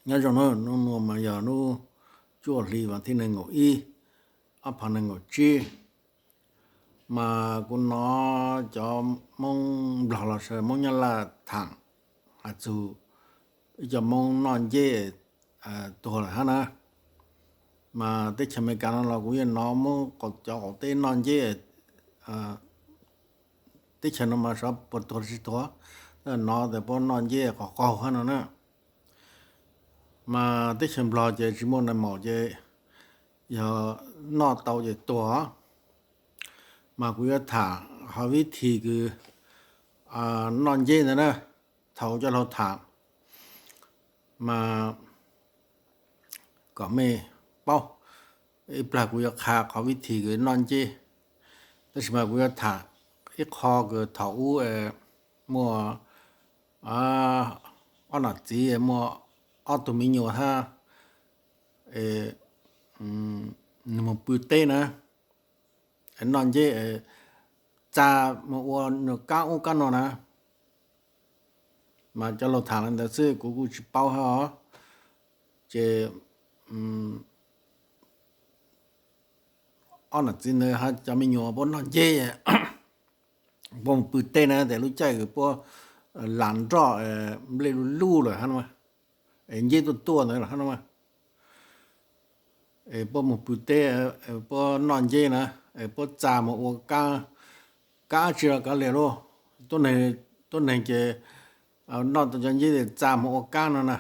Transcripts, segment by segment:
Nyob zoo na, hnub no mas yog hnub cuaj hli vas thib nees nkaum ib, ob phav nees nkaum tsib. Mas kuv hnov cov Hmoob Nplog los sis Hmoob Nyab Laj tham hais txog ib co Hmoob noj nceb tuag lawm hab na. Mas teb chaws Amelikas no los kuv yeej hnov Hmoob cov qaum teb noj nceb, teb chaws no mas xyov puas tuag tsis tuag, hnov tas puab noj nceb qaug qaug hab no na. Mas teb chaws Nplog ces tsis muaj nais maum ces yog noj tau ces tuag. Mas kuv yuav tham qhov vib thim kws noj nceb ntawd na, thaum cov laug tham mas kom mej paub. Ib plag kuv yuav qha qhov vib thim kws noj nceb, tab sis mas kuv yuav tham ib qho kws thaum ub muaj ob nam txiv muaj ob tug me nyuam hab, nws mus pw teb na, noj nceb, txa mus ua nws kaab ub kaab no na. Mas cov laug tham li ntawd xwb, kuv kuj tsis paub hab os. Ces ob nam txiv ntawd hab cov me nyuam puab noj nceb, puab mus pw teb na, tes lub caij kws puab lam nroj, nplej luj luj lawm hab, es nceb tuaj tuaj ntawd lawm hab no. Es puab mus pw teb, puab noj nceb na, es puab txa mus ua kaab, kaab tsi los kav liam lauj, tuab neeg ces noj tau cov nceb txa mus ua kaab no na.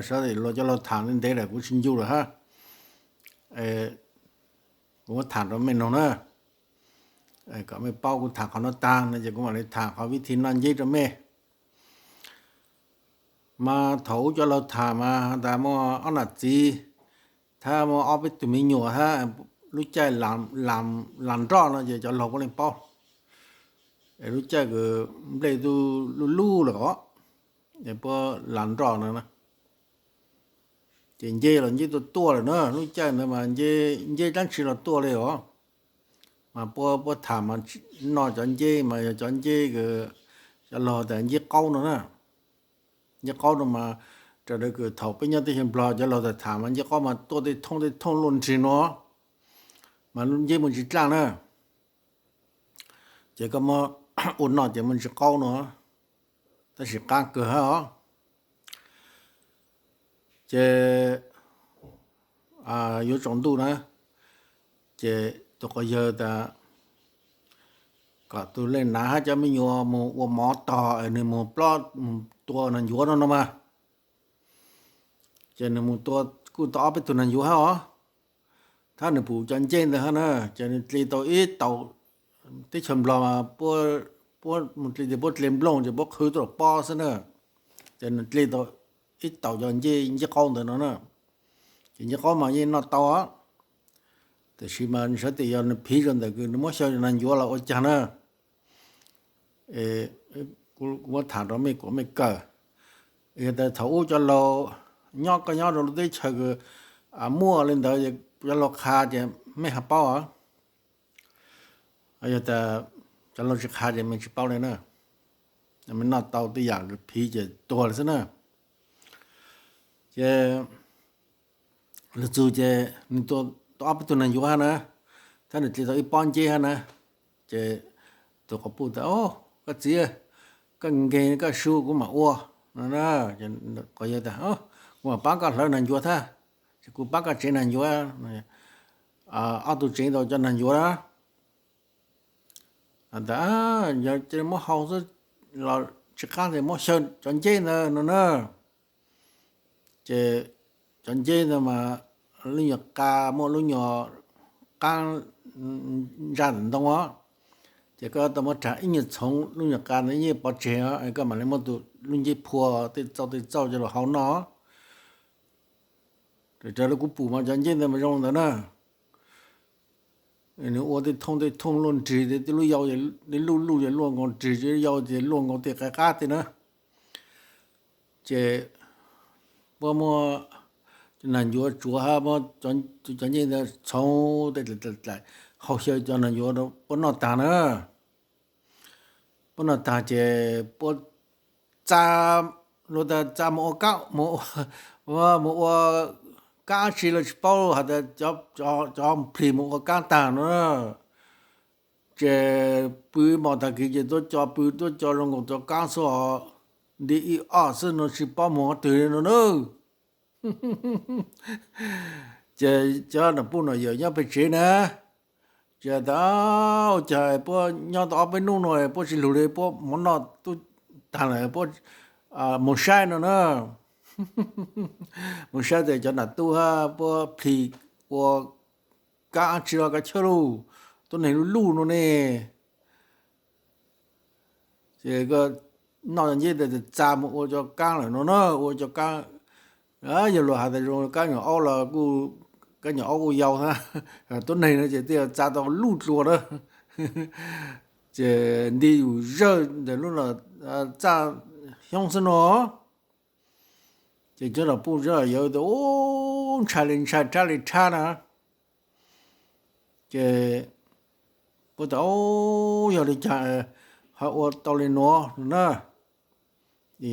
Sawv daws luag cov laug tham ntev lawm kuv tsis ncu lawm hab. Kuv muab tham rau mej noog na, kom mej paub. Kuv tham qhov no taag no ces kuv mam li tham qhov vib thim noj nceb rau mej. Mas thaum ub cov laug tham mas has tas muaj ob nam txiv, thab muaj ob peb tug me nyuam hab, lub caij lam nroj no ces cov laug puab leej paub. Lub caij kws nplej tub luj luj lawm os, es puab lam nroj no na, ces nceb los nceb tuaj tuaj lawm na. Lub caij ntawd mas nceb dlaab tsi los tuaj li os. Mas puab, puab tham mas noj cov nceb mas yog cov nceb kws cov laug tas nceb qaub no na. Nceb qaub no mas raws li kws thaum peb nyob teb chaws Nplog cov laug tham tham mas nceb qaub mas tuaj tej thooj tej thooj luaj nrig no, mas lub nceb muaj ntsis dlaaj na. Ces koj muab ua noj ces muaj ntsis qaub no, tab sis qaab kawg hab os. Ces yuav tsaus ntuj na, ces tus quas yawg tas kom tus leej nav hab cov me nyuam mus ua mov tog es nws mus plob mus tua nas ncuav no no mas. Ces nws mus tua kuj tau ob peb tug nas ncuav hab os, thab nws pum cov nceb ntawd hab na, ces nws dle tau ib taus, teb chaws Nplog mas puab mus dle ces puab dle nplooj ces puab qhwv tuaj lawm pob xwb na. Ces nws dle tau ib taus cov nceb, nceb qaub ntawd no na, ces nceb qaub mas yeej noj tau, tab sis mas nws xav tias yog nws phiv rau ntawm kws nws muab xyaw nas ncuav los ua caag na. Kuv muab tham rau mej kuas mej kawm. Yog tas thaum ub cov laug nyob, koj nyob rau lub teb chaws kws muaj li ntawd, cov laug qha ces mej ho paub. Yog tas cov laug tsis qha ces mej tsis paub li na. Mej noj tau tej yam phiv ces tuag li xwb na. Ces lug txug ces nws tua tau ob peb tug nas ncuav hab na, thab nws dle tau ib pob nceb hab na. Ces tus quas puj tas, Koj txiv, koj nkeeg koj su kuv mam ua no. Quas yawg tas, Kuv mam paab koj hlawv nas ncuav thab, ces kuv paab koj tsev nas ncuav. Ob tug tsev tau cov nas ncuav na. Tas, Yog cia muab hau xwb los tsis qab tes muab xyaw cov nceb ntawd no na. Ces cov nceb ntawd mas lub nyuag qa, muaj lub nyuag qaab ntsa ntoo os. Ces koj tau muab rhav ib nyuag txhoov lub nyuag qa ntawd ib nyuag pov tseg os, koj mam li muab tus lub nceb phua tej txauj tej txauj coj los hau noj. Raws li kuv pum mas cov nceb ntawd mas zoo ntawd na. Nws ua tej thooj tej thooj luaj nrig, tej lub yau, tej luj luj ces luaj nkaus nrig, tej yau ces luaj nkaus tej qab qab tej na. Ces puab muab cov nas ncuav tsuav hab muab cov nceb ntawd txhoov tej dlaim hau xyaw cov nas ncuav puab noj taag na. Puab noj taag ces puab txa, luag tas txa mus ua kaab, mus Mus ua kab tsi los tsis paub, has tas cov plis mus ua kab tag no na. Ces pw ib hmos tag kis ces tuaj co pw tuaj co zoo nkaus cov kab xwb os, nti ib ob xwb no tsis paub mus qhov twg no na. Ces cov nom puj nom yawm nyob pem tsev na, ces tas, Ua cas puab nyob tau ob peb hnub no puab tsis lug li, puab mov noj tub tag lawm, puab mus saib no na. Mus saib tas cov nom tub hab puab plis ua kab tsi los kab chawj lauj, tuab neeg luj luj no ne. Ces noj nceb tas txav mus ua cov kab lawm no na, ua cov kab, yog luag has tas zoo kab nyuam aub los, kab nyuam aub kuj yau hab, tuab neeg no ces tej txav tau luj dlua na. Ces nti yum zawj ntawm lub no txaj xyoob xwb no. Ces cov nom puj cov nom yawm tas, Ub, ntshai li ntshai, rhab li rhab na. Ces puab tas, Yog li cas ho ua tau li nuav no na?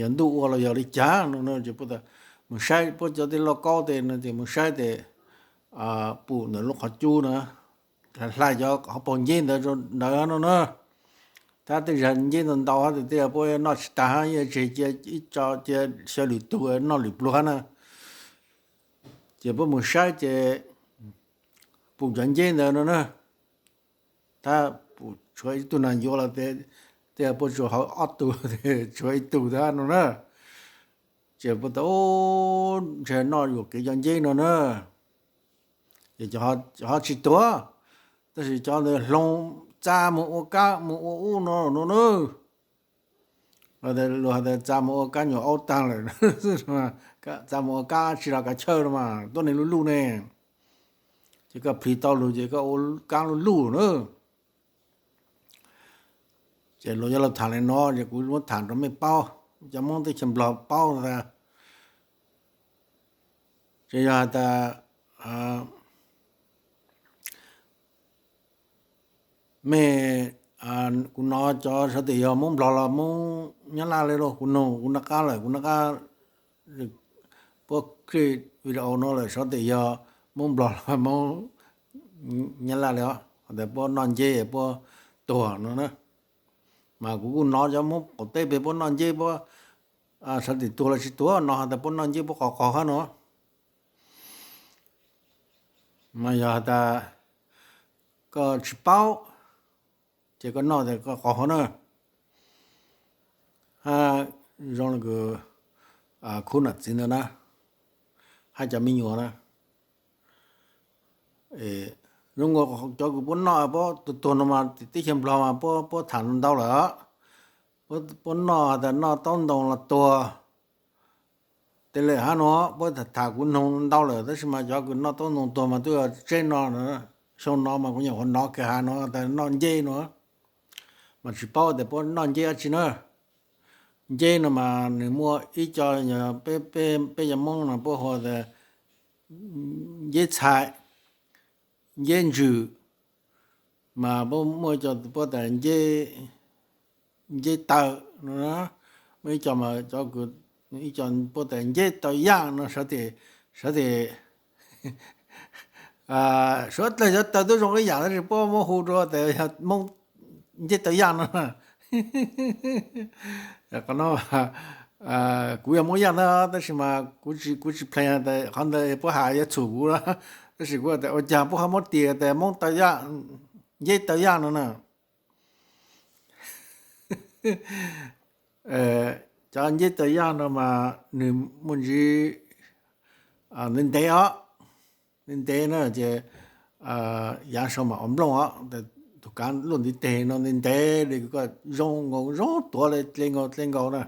Yog ntuj ua los yog li cas no? Ces puab tas, Mus saib puab cov tej lauj kaub tes no, ces mus saib tes pum ntawm lub qhov cub na, hlais cov hauv paug nceb ntawd ntawd no na. Tab tej zag nceb ntau ntau hab tes tej puab noj tsis tag hab, yeej tseg cia ib co cia xyaw lwm tug noj lwm pluag hab na. Ces puab mus saib ces pum cov nceb ntawd no na, tab pum tshuav ib tug nas yuav los, tej puab tsuas hauv ob tug, tshuav ib tug tab no na. Ces puab tas, Ub, ntshe noj yuam kev cov nceb no na. Ces ho tsis tuag, tab sis cov ntawd hloov txav mus ua kab mus ua ub no no na. Luag has tas txav mus ua kab nyuam aub tag lawm, txav mus ua kab tsi los kab chawj no mas tuab neeg luj luj ne. Ces koj plis tau lug ces koj ua kab luj luj na. Ces luag yuav los tham li no ces kuv muab tham rau mej paub, cov Moob teb chaws Nplog paub tas. Ces yog has tas mej, kuv nov cov sawv daws yog Moob Nplog los Moob Nyab Laj li los kuv nug kuv nov qab lawm, kuv nov qab puab clip video no lawm, sawv daws yog Moob Nplog los Moob Nyab Laj li os, has tas puab noj nceb puab tuag no na. Mas kuv kuj nov cov Moob qaum teb pem puab noj nceb puab, sawv daws tuag los tsis tuag no has tas puab noj nceb puab qaug qaug hab no. Mas yog has tas koj tsis paub ces koj noj tas koj qaug hab na. Hab zoo li kws khub nam txiv ntawd na, hab cov me nyuam na, zoo nkaus cov kws puab noj puab tuag tuag no mas teb chaws Nplog mas puab tham ntau lawm, puab noj tas noj taub ntoo los tuag. Tej le hab no puab tham kuv noog ntau lawm, tab sis mas cov kws noj taub ntoo tuag mas twb yog tseb no, xyoo no mas kuv nyuam qhuav nov kiag has no tas noj nceb no, mas tsis paub tas puab noj nceb dab tsi na. Nceb no mas nws muaj ib co, peb cov Moob no puab hu tas nceb txhais, nceb ntsws, mas puab muaj ib co puab tas nceb taw no, muaj ib co mas cov, ib co puab tas nceb taw yaj no, sawv daws, sawv dlawg cov taw twb zoo ib yam tab sis puab muab hu rau tas yog Moob nceb taw yaj no. Qhov no kuv yog Moob Yaj ntag tab sis mas kuv tsis plees tas qhov ntawd puab has yuav txhum kuv, tab sis kuv tas ua cas puab ho muab tis tas Moob taw yaj, nceb taw yaj no na. Cov nceb taw yaj no mas nws muaj ntsis ntev ntev os, ntev ntev na ces yav sau mas ua nplooj os, tus kav luaj ntiv teg no ntev ntev li koj zoo nkaus zoo tuav li dle nkaus dle nkaus na.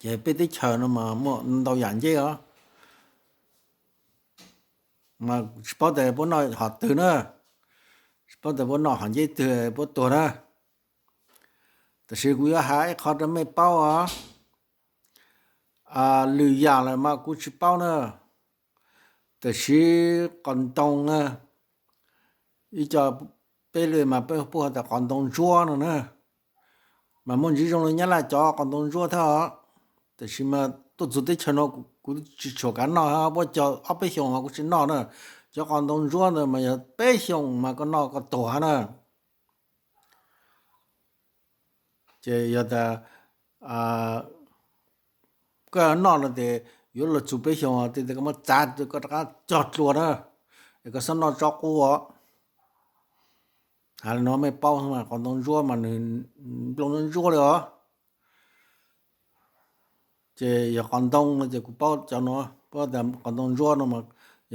Ces peb teb chaws no mas muaj ntau yam nceb os, mas tsis paub tas puab noj hom twg na, tsis paub tas puab noj hom nceb twg puab tuag na. Tab sis kuv yuav has ib qho rau mej paub os, lwm yam lawm mas kuv tsis paub na, tab sis qos ntoo na, ib co peb lwm mas peb puab has tas qos ntoo ntsuab no na, mas muaj ntsis zoo li Nyab Laj cov qos ntoo ntsuab thiab os, tab sis mas tuaj txug teb chaws no kuv tsis tshua kav noj, puab cog ob peb xyoos kuv tsis noj na. Cov qos ntoo ntsuab ntawd mas yog peb xyoos mas koj noj koj tuag hab na. Ces yog tas koj noj no tes yuav luag txug peb xyoos tes koj muab txav koj rov qab cog dlua na, es koj xob noj tsob qub os. Has li no mej paub, qos ntoo ntsuab mas nws nplooj ntsuab ntsuab li os. Ces yog qos ntoo no ces kuv paub cov no, paub tas qos ntoo ntsuab no mas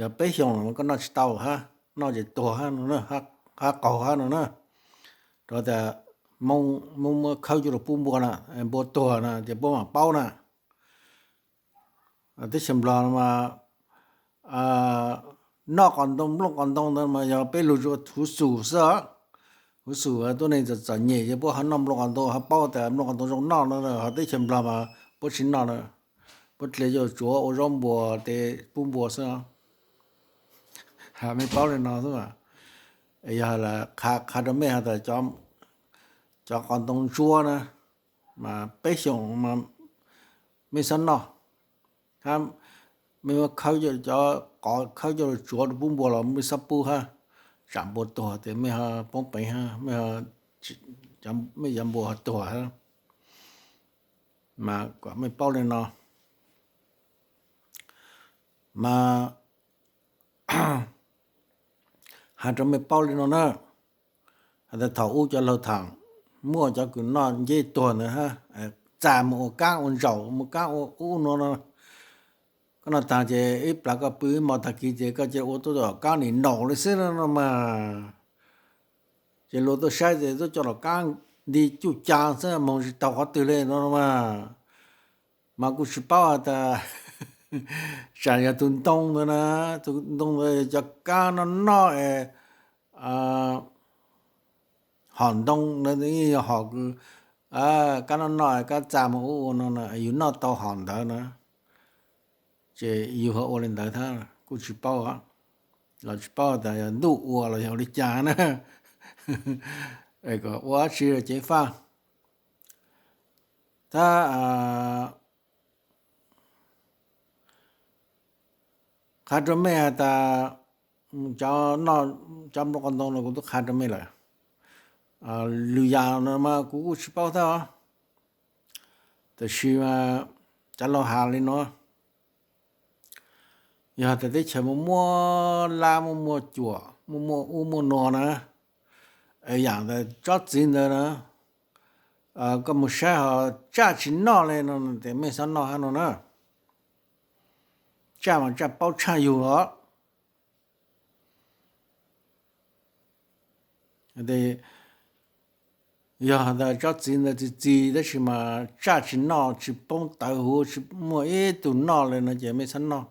yog peb xyoos los koj noj tsis tau hab, noj ces tuag hab no, hab qaug hab no na. Rau tas Moob muab khawb coj lug pub npua na, npua tuag na ces puab mam paub na. Teb chaws Nplog mas noj qos ntoo, nplooj qos ntoo ntawd mas yog peb lug huv xum xwb os. Huv xum tuab neeg txom txom nyem ces puab ho noj nplooj qos ntoo, ho paub tas nplooj qos ntoo zoo noj no, ho teb chaws Nplog mas puab tsis noj na. Puab dle coj tsuav ua zaub npua tes pub npua xwb. Has mej paub li no xwb. Yog qha rau mej has tas cov qos ntoo ntsuab na mas peb xyoos mas mej xob noj, hab mej muab khawb, cov qos khawb coj lug tsuav rau pub npua los mej xob pub hab, tsam npua tuag tes mej ho poob peev hab, mej cov npua ho tuag hab. Mas kom mej paub li no. Mas has rau mej paub li no na, has tas thaum ub cov laug thaam muaj cov kws noj nceb tuag ntawd hab, txag mus ua kaab ua ntsaum, mus kaab ua ub no no. Koj noj taag ces ib plag koj pw ib hmo taag kis ces koj cia ua tuab tom kaab nim naum li xwb no mas. Ces luag tuaj saib ces tuaj coj tom kaab nti cuj caa xwb, moog tsis taug qhov twg li no mas. Mas kuj tsis paub has tas tsam yog tug ntoo ntawd na, tug ntoo ntawd cov kaab noj noj es hom ntoo ntawd yog hom kws kaab noj noj kaab txag mus ub ua no, yug noj tau hom ntawd na, ces yug ho ua li ntawd thab kuj tsis paub, los tsis paub tas yog ntuj ua los yog ua li cas na. Kom ua dab tsi los ceev faj. Thab qha rua mej has tas cov nplooj qos ntoo no kuv tub qha rua mej lawm. Lwm yam no mas kuv kuj tsis paub thab os. Tab sis mas cov laug has li no, yog tas teb chaws muaj muaj lab muaj muaj cuam muaj muaj ub muaj nua na, yam tas tsob txiv ntawd na, koj mus saib ho tsaj tsis noj li no tes mej xob noj hab no na. Tsaj mas tsaj paub tshaj yug os. Yog tas tsob txiv ntawd txi txiv tab sis mas tsaj tsis noj, tsis poob tawv huv, tsis muaj ib tug noj li no ces mej xob noj.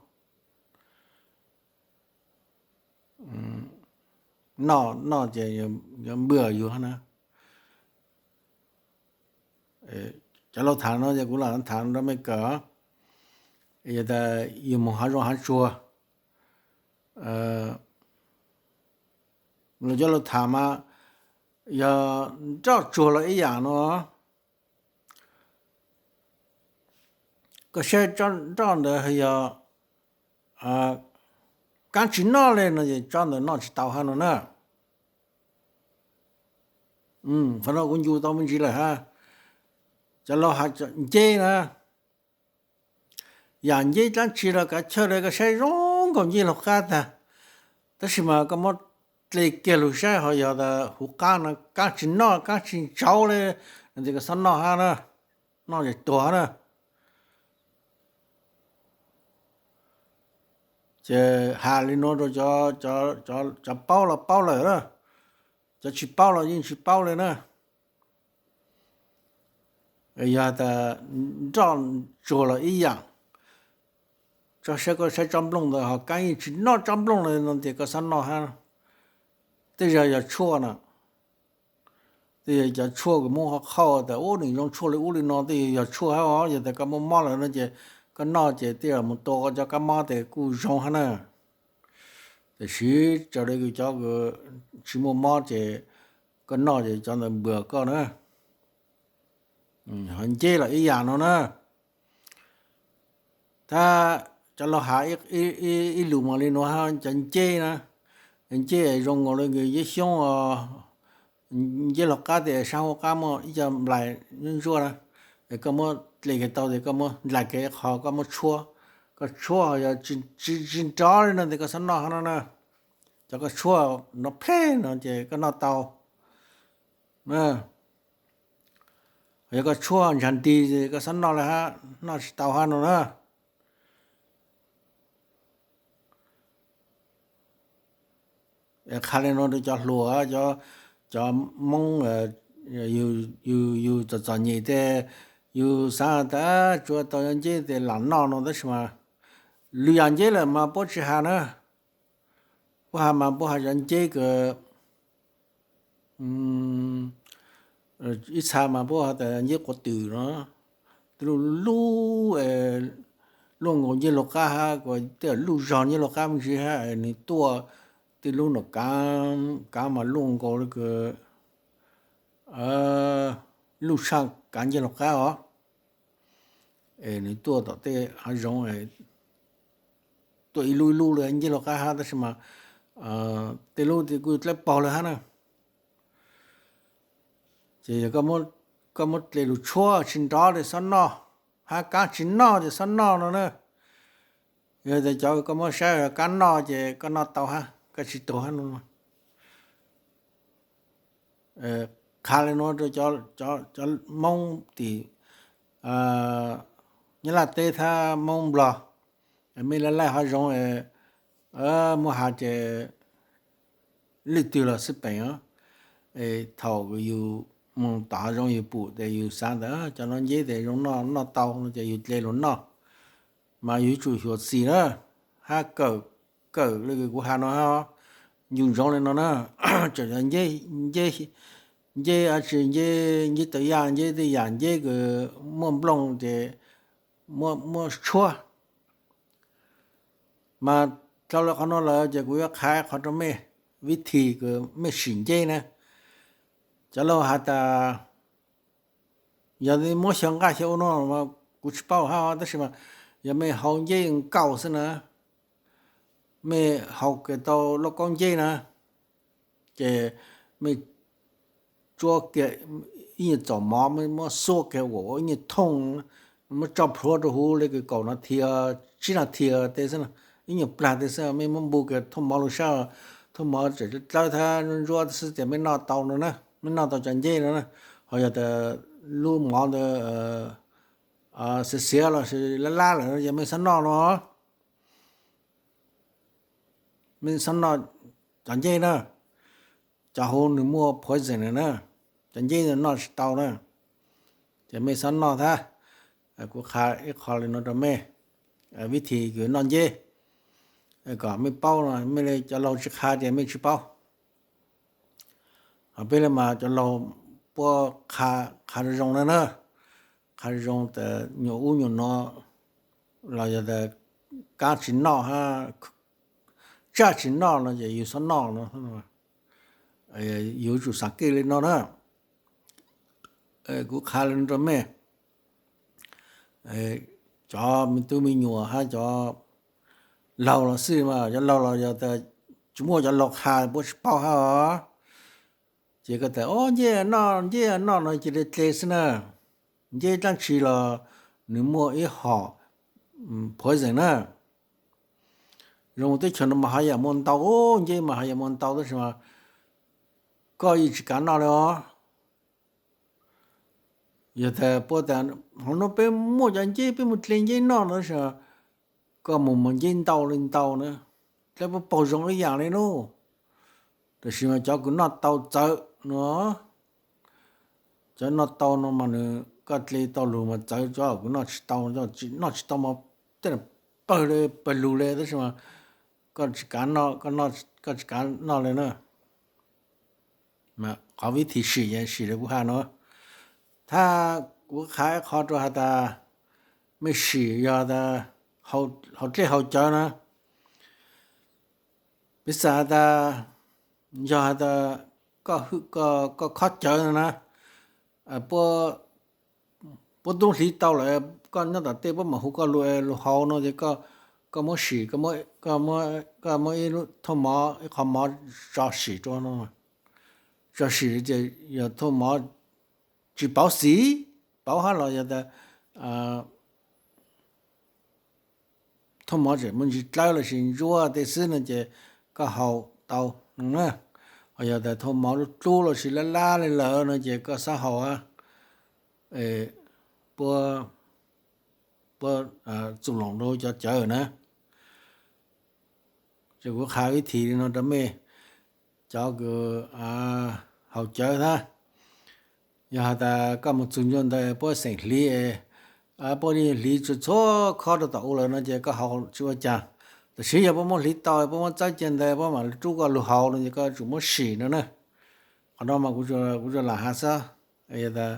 Noj noj ces yuav npwj yug na. Cov laug tham no ces kuv lam tham rua mej kawm, yog tas yug moog hav zoov hav tsuag, los cov laug tham mas yog nroj tsuag los ib yam no. Koj saib nroj ntawd yog kaab tsis noj li no ces tsob ntawd noj tsis tau hab no na. Qhov no kuv ncu tau me ntsis lawm hab. Cov laug has nceb na, yam nceb dlaab tsi los kav chawj li koj saib zoo nkaus nceb laug qab tag, tab sis mas koj muab dle kiag lug saib ho yog tas huv qab no kaab tsis noj kaab tsis ntsauv li, no ces koj xob noj hab na, noj ces tuag hab na. Ces has li nuav rua cov paub los paub lawm na, cov tsis paub los yeej tsis paub li na. Yog tas nroj tsuag los ib yam, tso saib koj saib tsob nplooj ntawd ho kaab yeej tsis noj tsob nplooj li no ces koj xob noj hab. Tej zag yog tshuaj na, tej zag cov tshuaj kws muab qhauj tas ub nws zoo tshuaj li ub li no tej yog tshuaj hab os. Yog tas koj muaj mob lawm no ces koj noj ces tej zag mus tua koj cov kab mob tes kuj zoo hab na. Tab sis raws li kws cov kws tsis muaj mob ces koj noj ces cov ntawd npwg koj na. Ho nceb los ib yam no na. Tab cov laus has ib lus mas li nuav hab, cov nceb na, nceb zoo nkaus li nkawd nceb xyoob os. Nceb laug qab tes saab huab qab muaj ib co nplais ntsuab na, es koj muab dle kiag tau tes koj muab nplais kiag ib qho koj muab tshuab, koj tshuab yog tsis nrov li no tes koj xob noj hab no na. Cov koj tshuab nrov pheej no ces koj noj tau. Yog koj tshuab ntshav nti ces koj xob noj li hab, noj tsis tau hab no na. Qha li no rau cov hluas, cov Moob, yus txom txom nyem tes yus xaav tas tsuav tau nceb tes lam noj no tab sis mas lwm yam nceb lawm mas puab tsis has na. Puab has mas puab has cov nceb kws ib txha mas puab has tas nceb quav twm no, tej lub lub luaj nkaus nceb laug qab hab, kuas tej lub zog nceb laug qab me ntsis hab es nws tuaj tej lub nram kaav mas luaj nkaus li kws lub tshaj kaav nceb laug qab os. Es nws tuaj tom tej hav zoov, tuaj ib lub ib lub li nceb laug qab hab tab sis mas tej lub kuj dlaib paug li hab na. Ces yog koj muab dle lug tshuab tsis nrov ces xob noj, hab kaab tsis noj ces xob noj no na. Yog tas cov koj muab saib kaab noj ces koj noj tau hab, koj tsis tuag hab no. Qha li nuav rau cov Moob tim Nyab Laj teb thab Moob Nplog, mej laj laij hav zoov, muaj has ces leej twg los xij peem os. Thaum yus moog tom hav zoov yus pum tes yus xaav tas cov no nceb tes zoo noj, noj tau no ces yus dle lug noj. Mas yus yuav tsum xyuam xim na, hab kawm, kawm li kuv has no hab, ncu ntsoov li no na. Tseem nceb, nceb dab tsi, nceb tawv yaj, nceb tej yam nceb kws muaj nplooj ces muab tshuab. Mas dhau lawm qhov no lawm ces kuv yuav qha ib qho rau mej, vib thim kws mej sim nceb na. Cov laug has tas yog muab xyaw nqaj xyaw ua no mas kuv tsis paub hab tab sis mas yog mej haus nceb nkaus xwb na, mej haus kiag tau lauj kaub nceb na, ces mej tsuab kiag ib nyuag txom mov, mej muab xuab kiag ua ib nyuag thooj, muab tso plhuav rau huv li kws kaum nas this, tsib nas this tes xwb, ib nyuag plag tes xwb, mej muab npu kiag thooj mov lug sab, thooj mov tseem dlawb thab ntsuab xwb ces mej noj tau no na, mej noj tau cov nceb no na. Ho yog tas lub mov ntawd xiav xiav los sis lab lab lawm ces mej xob noj no, mej xob noj cov nceb na, cov huv nws muaj poison na, cov nceb noj tsis tau na, ces mej xob noj thab. Kuv qha ib qho li no rau mej, vib thim kws noj nceb, kom mej paub no, mej li cov laug tsis qha ces mej tsis paub. Ho peb li mas cov laug puab qha zoo na na, qha zoo tas nyuam ub nyuam no los yog tas kaab tsis noj hab, tsaj tsis noj no ces yus xob noj no, yus yuav tsum xaav kev li no na. Kuv qha li no rau mej, cov me tub me nyuam hab cov laug los xij mas, cov laug los yog tas tsis muaj cov laug qha puab tsis paub hab os. Ces koj tas o nceb noj, nceb noj no cia li dle xwb na. Nceb dlaab tsi los nws muaj ib hom poison na. Zoo teb chaws no mas haj yam muaj ntau, nceb mas haj yam muaj ntau tab sis mas koj yeej tsis kav noj li os. Yog tas puab tas hauv no peb muaj cov nceb peb mus dle nceb noj no tab sis koj mus muag nceb ntau li ntau na, dlaab puab paug zoo ib yam li nub. Tab sis mas cov kws noj tau txawv no, cov noj tau no mas nws koj dle tau lug mas txawv, cov kws noj tsis tau, noj tsis tau mas tej pawg li pawg lug li tab sis mas koj tsis kav noj, koj tsis kav noj li na. Qhov vib thim sim, sim li kuv has no. Thab kuv qha ib qho rau has tas mej sim yog tas haus dlej haus cawv na, piv xam has tas yog has tas koj khob cawv na, puab tub hliv tau lawm, koj nyob tom tej puab mam hu koj lug lug haus no ces koj muab sim, koj muab ib lub thooj mov, ib qho mov tso sim rua no, tso sim ces yog thooj mov tsis pauv xim, pauv hab los yog tas thooj mov tseem muaj ntsis dlawb lossis ntsuab tej xwb no ces koj haus tau no na. Ho yog tas thooj mov dlub dlub lossis lab lab li lawm no ces koj xab haus puab, puab txuj loos rau cov cawv na. Ces kuv qha vib thim li no rau mej cov kws haus cawv hab. Yog has tas koj mus txug ncua ntawd puab xeem hliv, puab hliv txhua txhua khob rau tom u lawm no ces koj haus tsis ua cas. Tab sis yog puab muab hliv tau, puab muab txawb cia ntawd puab mam li rub koj lug haus no ces koj tsum muab sim no na. Qhov no mas kuv tsuas lam has xwb. Yog tas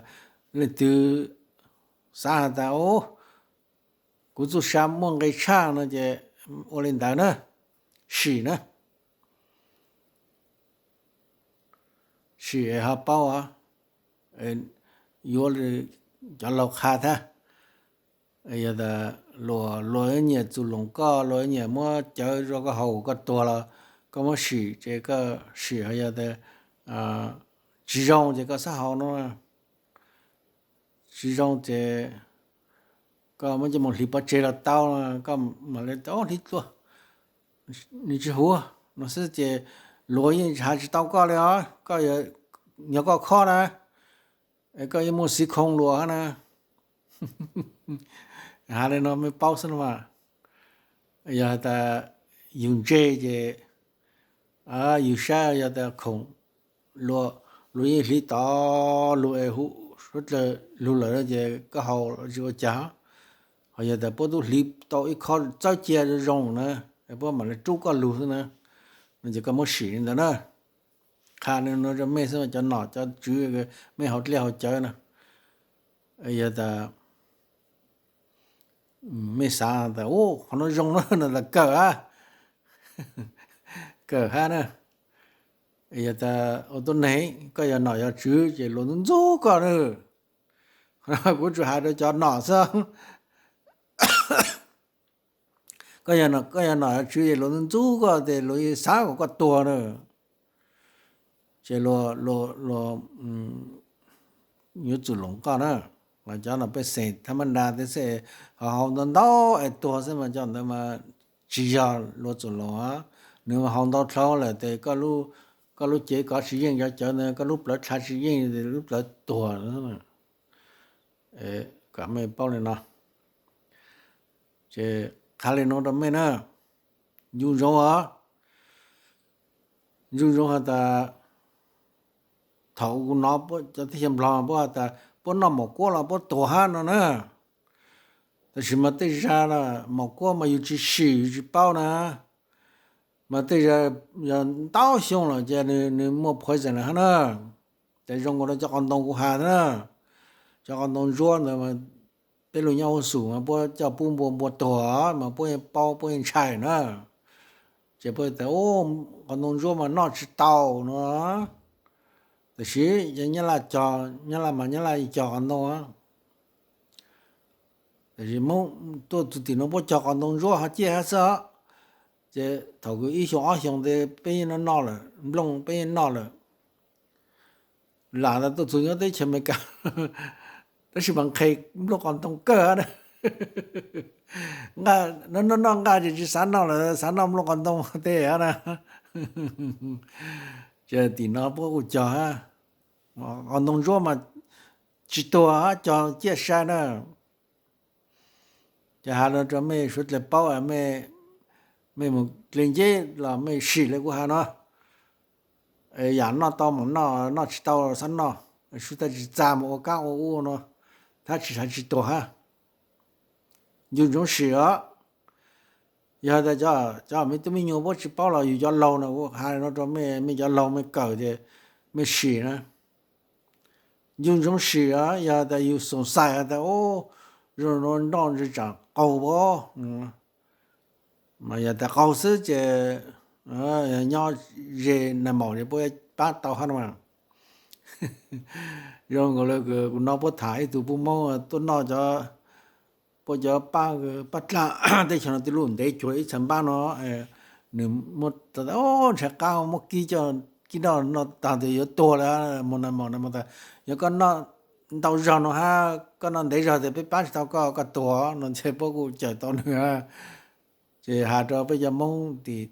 leej twg xav has tas kuv txuj sa muaj nqe tshaj no ces ua li ntawd na, sim na. Sim es ho paub, yuav cov laug qha thiab. Yog tas luag, luag nyiam txuj loos koj, luag nyiam muab cawv rau koj haus koj tuag los koj muab sim ces koj sim, ho yog tas tsis zoo ces koj xab haus no. Tsis zoo ces koj muab coj mus hliv pov tseg los tau, koj mam li hliv dlua, nws tsis huv no xwb ces luag yeej has tsis tau koj li os. Koj yog koj khob na, koj yeej muaj xiv khoo luag hab na. Has li no mej paub xwb no mas. Yog tas yug ntseg ces yug sab yog tas khoom luag yeej hliv tod lug es hu suav dlawg lug lawm ces koj haus tsis ua cas. Ho yog tas puab tub hliv tau ib khob txawb cia zoo na, puab mam li rub koj lug xwb na, no ces koj muab sim li ntawd na. Qha li no rau mej xwb, cov nom cov tswv mej haus dlej haus cawv na. Yog tas mej xav tas u qhov no zoo na no tas kawg hab, kawg hab na. Yog tas ua tuab neeg koj yog nom yog tswv ces luag ntxub ntxub koj na. Kuv tsuas has rau cov nom xwb. Koj yog nom yog tswv ces luag ntxub ntxub koj ces luag xav kom koj tuag na. Ces luag yuav txuj loos koj na. Mas cov no pej xeem thab mab nra teb xwb, ho haus ntau ntau es tuag xwb mas cov ntawd mas tsis yog luag txuj loos. Nws mas haus ntau dlhau lawm ces koj lub cev kov tsis yeej cov cawv ntawd, koj lub plawv dlha tsis yeej, lub plawv tuag. Kom mej paub li no. Ces qha li no rau mej na, ncu ntsoov os, ncu ntsoov has tas thaum kuv nov cov teb chaws Nplog puab has tas puab noj maum kuab los puab tuag hab no na. Tab sis mas tej zag maum kuab mas yus tsis sim yus tsis paub na. Mas tej zag yog ntau xyoo lawm ces nws muaj poison lawm hab na. Ces zoo nkaus rau cov qos ntoo kuv has na, cov qos ntoo ntsuab ntawd, peb lug nyob huv xum mas puab coj pub npua, npua tuag mas puab yeej paub puab yeej ntshai na. Ces puab tas qos ntoo ntsuab mas noj tsis tau no. Tab sis yog Nyab Laj cog, Nyab Laj mas Nyab Laj cog qos ntoo, tab sis Hmoob tuaj txug tim no puab cog qos ntoo ntsuab ho ciaj hab xwb os. Ces thaum kws ib xyoo ob xyoo tes peb yeej noj lawm, nplooj peb yeej noj lawm. Lam tas tuaj txug nyob teb chaws Amelikas, tab sis mas nqhis nplooj qos ntoo kawg na. Noj noj nqaj ces tsis xav noj lawm, xav noj nplooj qos ntoo teb na. Ces tim no puab kuj cog hab, qos ntoo ntsuab mas tsis tuag hab, cog ciaj sai na. Ces has no rau mej suav dlawg paub, mej mus dle nceb los mej sim li kuv has no. Yam noj tau mas noj, noj tsis tau xab noj, sub tag tsis txag mus ua kab ua ub no, thab tsis sav tsis tuag hab. Ncu ntsoov sim os. Yog tas cov me tub me nyuam puab tsis paub los yus cov laug no kuv has no rau mej, mej cov laug mej kawm ces mej sim na. Ncu ntsoov sim os, yog tas yus xoom xais has tas zoo no nroj ntse tsaam qaug as, mas yog tas qaug xwb ces nyob ze nag maum es puab pab tau hab no. Zoo nkaus li kuv nov puab tham ib tug puj Moob tuaj noj cov Ua cov paj, paj dlaab teb chaws no tej lub ntev cuag ib txha npab no, nws muab, ntshai qab muab kib coj, kib noj noj tag tias yuav tuag lawm, mus na mus na mus tas, yog koj noj ntau zog no hab, koj noj ntev zog tias peb pab tsis tau koj, koj tuag no ntshe puab kuj cawm tau nws. Ces has rau peb cov Moob tim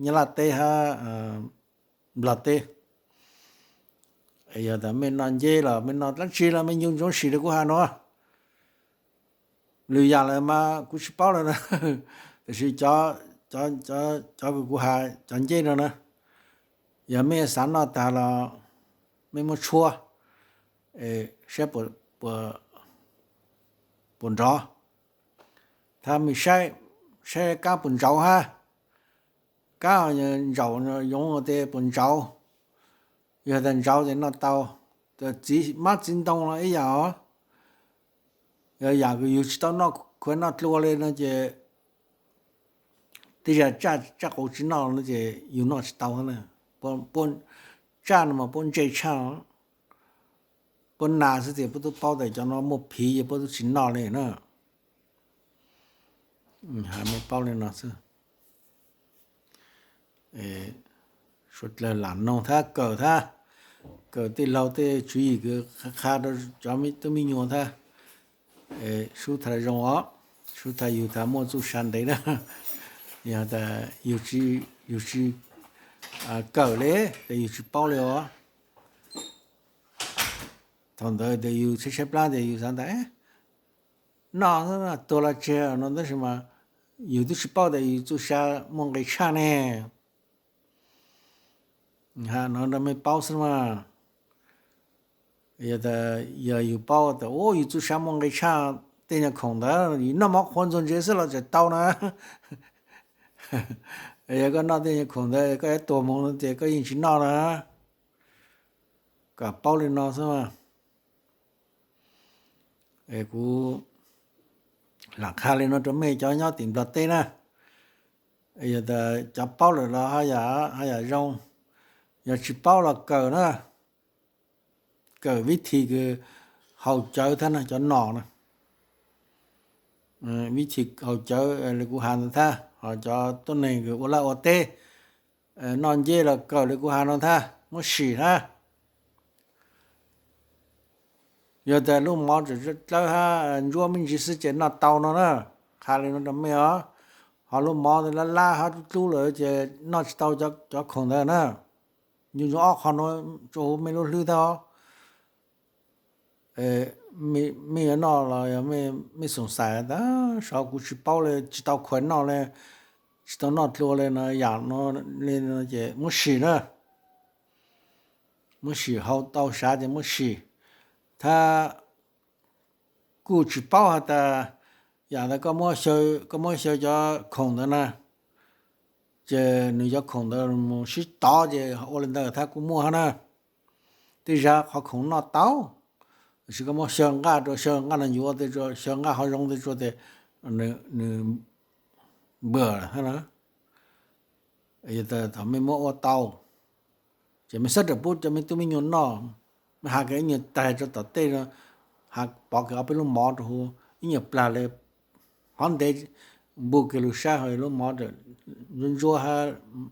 Nyab Laj teb hab Nplog teb, yog tas mej noj nceb los mej noj dlaab tsi los mej nco ntsoov sim rau kuv has no. Lwm yaam lawm mas kuv tsis paub lawm na, tab sis cov, cov kws kuv has cov nceb no na, yog mej xav noj tag los mej muab tshuab saib puas nrov, thab mej saib, saib kab puas ntsaus hab. Kab ntsaus yoov tes puas ntsaus, yog tas ntsaus tes noj tau. Txiv hmab txiv ntoo los ib yam os, yog yam kws yug tsis tau noj khuav noj dlua le no ces tej zag tsaj, tsaj qau tsis noj no ces yug noj tsis tau na. Tsaj no mas puab ntse tshaj, puab nas xwb tes puab tub paub tas cov no muaj phiv ces puab tub tsis noj le na. Has mej paub le no xwb. Suav dlawg lam noog thab kawm thab, kawm tej laug tej tswv yim kws qha qha rau cov tub me nyuam thab. Sub tham zoo os, sub tham yug tham muaj txuj sa ntev na. Yog tas yug tsis kawm le, tas yug tsis paub le os. Thaum ntawd tes yug tshaib tshaib plab tes yug xav tas noj tuag los tseg no tab sis mas yug twb tsis paub tas yug txuj sa muaj nqis tshaj ne. Has no rau mej paub xwb mas. Yog tas, yog yug paub tas u yug txuj sa muaj nqis tshaj tej nyuag khoom ntawd, yug noj mov qhuav ntxuag ntsev xwb los tseem tau na. Yog koj noj tej nyuag khoom ntawd koj yuav tuag moog no ces koj yeej tsis noj na. Kom paub li no xwb mas. Kuv lam qha li no rau mej cov nyob tim Nplog teb na. Yog tas cov paub lawm los haj yam zoo, yog tsis paub los kawm na. Kawm vib thim kws haus cawv thab no, cov nom na. Vib thim haus cawv li kuv has ntawd thab, ho cov tuab neeg kws ua laj ua teb, noj nceb los kawm li kuv has no thab, muab sim thab. Yog tas lub mov tseem dlawb hab ntsuab me ntsis xwb ces noj tau no na. Qha li no rau mej os. Ho lub mov lab lab hab dlub dlub lawm ces noj tsis tau cov khoom ntawd na. Nco ntsoov ob qho no rua huv mej lub hlwb thab os. Mej yuav noj los yog mej xoom xais tas sov kuv tsis paub le, tsis tau khuav noj le, tsis tau noj dlua le no, yam no li no ces muab sim na. Muab sim, hau tau sav ces muab sim. Thab kuj tsis paub has tas yam tas koj muab xyaw cov khoom ntawd na, ces nws cov khoom ntawd mus sib tov ces ua li ntawd thab kuj muaj hab na. Tej zag qhov khoom noj tau, tab sis koj muab xyaw nqaj rua, xyaw nqaj no yuav tej, xyaw nqaj hov zoov tej tsua tes nws npawm hab na. Yog tas thaum mej muab ua tau ces mej xab rawm pub cov mej tub me nyuam noj, mej has kiag ib nyuag taig rua tom tej, has pov kiag ob peb lub mov rua huv ib nyuag plag le, hov ntev npug kiag lug sab ho lub mov ntsuab ntsuab hab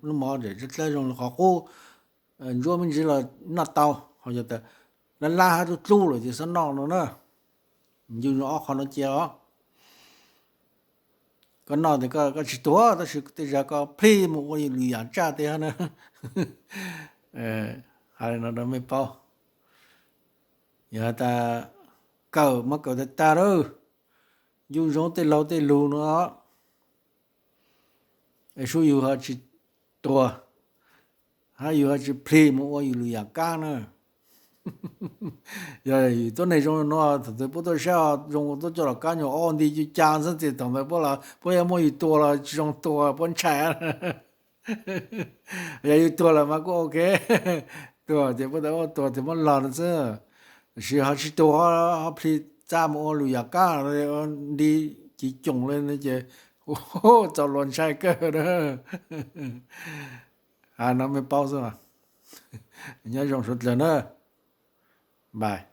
lub mov dlawb zoo li qhov qub, ntsuab me ntsis los noj tau, ho yog tas lab lab hab dlub dlub lawm ces txhob noj no na. Nco ntsoov ob qho no cia os. Koj noj tes koj tsis tuag tab sis tej zag koj plhis mus ua lwm yam tsaj teb hab na. Has li no rau mej paub. Yog has tas kawm mas kawm tag tag lawm, nco ntsoov tej laug tej lug no, es sub yug ho tsis tuag, hab yug ho tsis plhis mus ua yus lwm yam kab na. Yog yus tuab neeg zoo no, thaum twg puab tuaj saib zoo tuaj coj los kab nyuag ob nti cu ca xwb ces thaum ntawd puab yuav muab yus tua los tsis zoo tua, puab ntshai. Yog yus tuag lawm mas kuj ok, tuag ces puab tas tuag ces muab log no xwb. Tab sis ho tsis tuag, ho plhis txaj mus ua lwm yam kab, nti civ coom le no ces txaus luas ntshai kawg na. Has no mej paub xwb. Nyob zoo suav dlawg na. Bye.